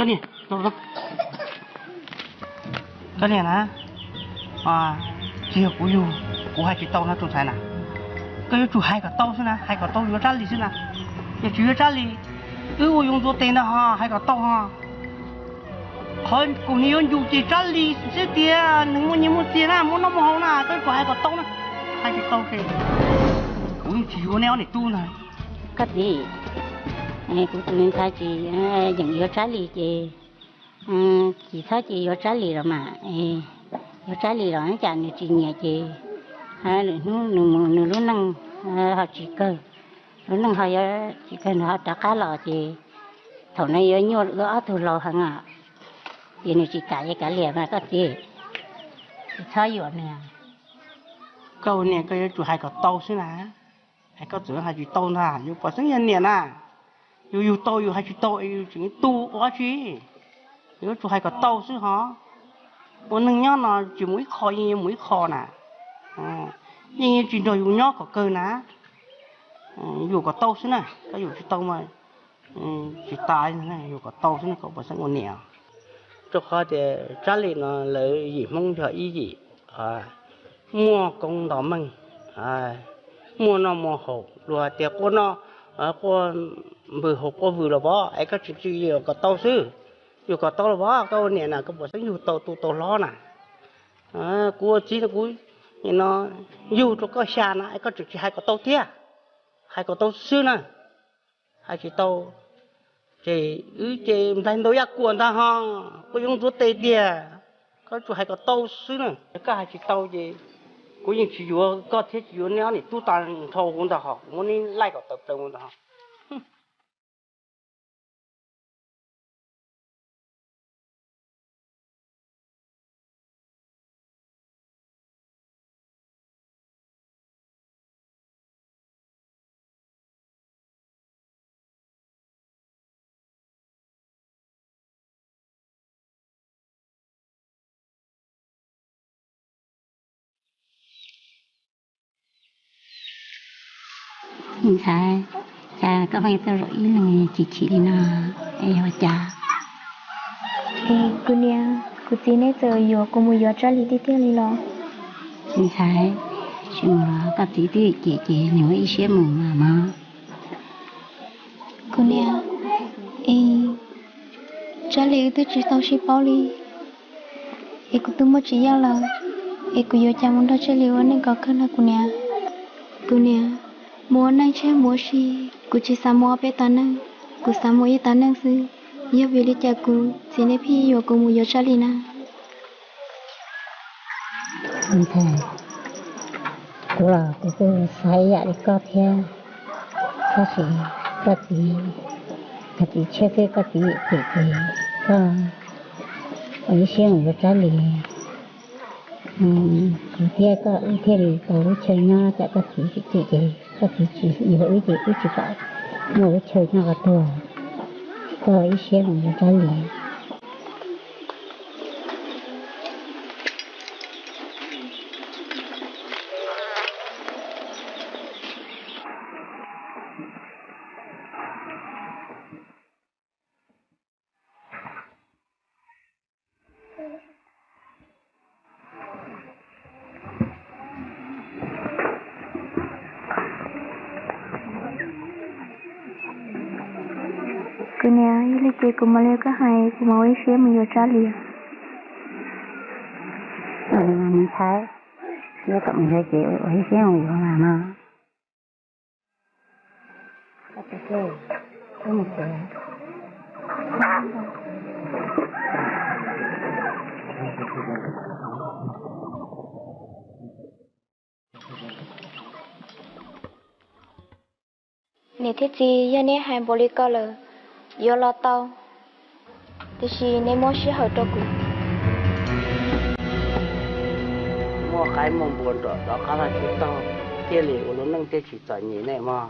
Koj niam, koj niam na, tsis yog kuv yug, kuv hais tsis tau no tus ntxhais na. Koj yuav tsum hais kom tau xwb na, hais kom tau yuav Tsab Lis xwb na. Yog tsis yuav Tsab Lis, wb ua yuav ntxuav tes ntag ho, hais kom tau ho. Qhov kuv nws yuav ncu ces Tsab Lis xwb tiag, nws muaj nyiaj muaj txiag na, muaj noj muaj haus na, koj yuav tsum hais kom tau na. Hais tsis tau ces kuv yeej tsis yuav neb ob niam tub ntag. Koj txiv, kuv tus me ntxhais tsis yeem yuav Tsab Lis ces tsis txhob cia yuav Tsab Lis los mas. Yuav Tsab Lis los cas nws tsis nyiam ces lwm hnub nws mus nws lub neej ho tsis kawg, lub neej ho yuav tsis kawg nws ho rov qab los ces thaum no yuav nyuaj wb ob tug laus heev os. Ces nws tsis kam ces kav liam mas koj txiv, tsis txhob yuam nws. Koj ua niam koj yuav tsum hais kom tau xwb na. Es koj txawm hais tsis tau ntag, yus pom xeeb yog niam na. Yus yug tau yus hais tsis tau es yus tseem tu ua dab tsi? Yuav tsum hais kom tau xwb hov. Ua neeg nyob no tsis mus ib qho yeej yuav mus ib qho na. Yeej yuav tsis nrog yus nyob kom kawg na. Yuam kom tau xwb na, koj yuam tsis tau mas tsis tas, yuam kom tau xwb na, kom pom xeeb ua niam. Rau qhov tias Tsab Lis no lawv yim Hmoob yog ib yim muaj koob nto meej, muaj noj muaj haus, luag tias quaj noj quaj vwm haus quaj vwm los pov, es koj tseem tsis yuam kom tau xwb. Yuam kom tau los pov, koj ua niam na koj pom xeeb yug tau tu tau hlob na. Kuv ua txiv no kuv no yug rau koj xya na es koj tseem tsis hais kom tau thiab. Hais kom tau xwb na. Hais tsis tau ces wb ces nplaig ntau yaj kuam ntag ho, kuj yuav ntxuav tes tiag. Koj yuav tsum hais kom tau xwb na. Koj hais tsis tau ces kuv yeej tsis yuav koj thiab tsis yuav neb ob niam tub tag nrho kuv ntag ho, kuv muab neb laij kom tawm plaws mus ntag ho. Me ntxhais, cas koj pheej tuaj zaum ib leeg chim chim li no, es yog ua cas? Es kuv niam, kuv txiv neb txawm yuav kuv mus yuav Tsab Lis tiag tiag li los? Me ntxhais, tsis mus los koj txiv twb cem ces nws muaj ib siab mus mas mog. Kuv niam, es Tsab Lis wb twb tsis tau sib paub li, es kuv twb muaj txiv yawg lawm, es kuv yuav cas mus nrog Tsab Lis ua neej kom kawg no kuv niam? Kuv niam, mus ua neej tshiab mus ua si, kuv tsis xav mus ob peb tag neej, kuv xav mus ib tag neej xwb. Yog vim li cas kuv txiv nej pheej yuam kuv mus yuav Tsab Lis na? Ntxhais, kuv los kuv kuj xav ib yam li koj thiab, tab sis koj txiv, koj txiv tshiab xwb koj txiv cem ces koj ua ib siab mus yuav Tsab Lis. Kuv thiab koj wb thiaj li tau lub chaw nyob, tsam koj txiv tsis cem ces koj txiv tsis yuav wb ces wb tsis kam muaj lub chaw nyob qhov tuag. Koj ib siab mus yuav Tsab Lis. Kuv niam, yog li ces kuv mam li ua koj hais, kuv mam ua ib siab mus yuav Tsab Lis. Ntxhais, yog kom mus yuav ces ua ib siab mus yuav mas no. Niam thiab txiv, yog neb hais npaum li ko lawm, yuav los tau, tiam sis neb muab sij hawm rau kuv. Muaj qaib muaj npua nrom rov qab los tsis taug, thiaj li ua lub neej thiaj tsis txom nyem ne mog.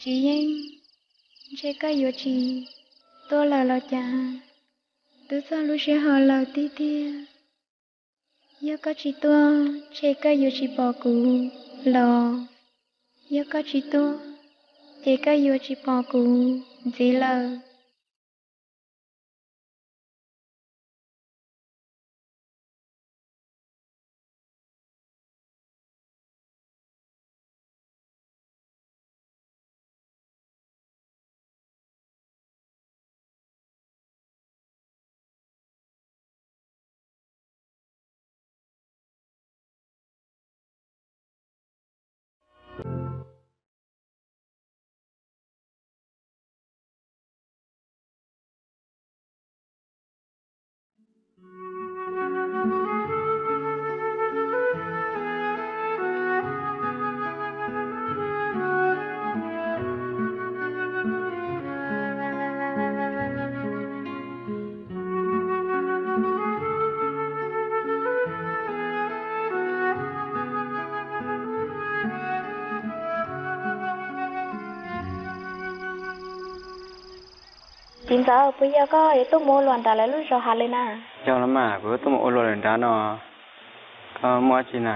Tsis yeej, ntshe koj yuav tsis tuaj lawm los cas? Twb txog lub sij hawm lawm tiag tiag. Yog koj tsis tuaj ces koj yuav tsis pom kuv los, yog koj tsis tuaj ces koj yuav tsis pom kuv ntxiv lawm. Txiv ntxawm, puas yog koj yuav tuaj mus ua luam nram lawv lub zos hav lawm na? Yog los mas, kuv yuav tuaj mus ua luam lawm nrad no. Koj muaj dab tsi na?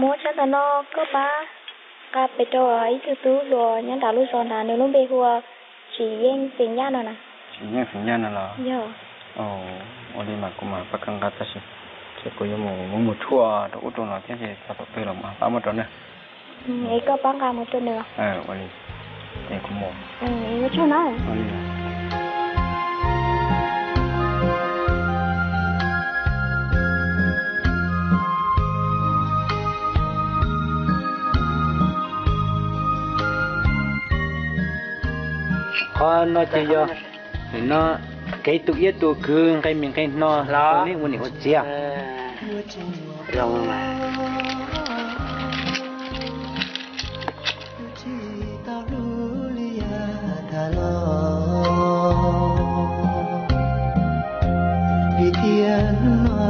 Muab tsab ntawv no koj pab nqa pem rau ib tug tub hluas nyob nram lub zos nrad, nws lub npe hu ua Tsim Yeej Xeem Yaj no na. Tsim Yeej Xeem Yaj no los? Yog. Ua li mas kuv mam pab koj nqa tab sis ces kuv yuav mus, muab mus tshuaj rau ub rau no thiab ces txog thaum twg los mam pab muab rau nws. Es koj pab nqa mus rau nws. Ua li, es kuv mus. Ua tsaug na. Ua li. Qhov no ces yog nim no kev tu iab tu kwv nqe me nqe no los nej ua niam ua txiv. Vim tias hnub no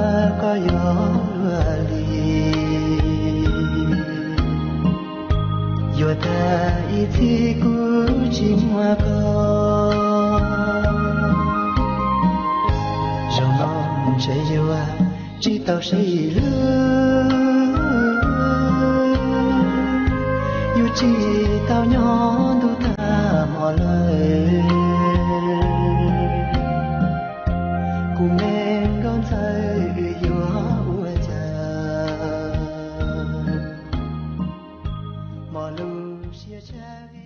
koj yuav luag li, yuav tag ib txhis kuv tsis muaj koj. Zaum no ntshe yuav tsis tau sib hlub, yuav tsis tau nyob ntuj tag hmo lawm. Kuv me nkauj ntxawm yuav ua cas, hmo lub siab tshaj li.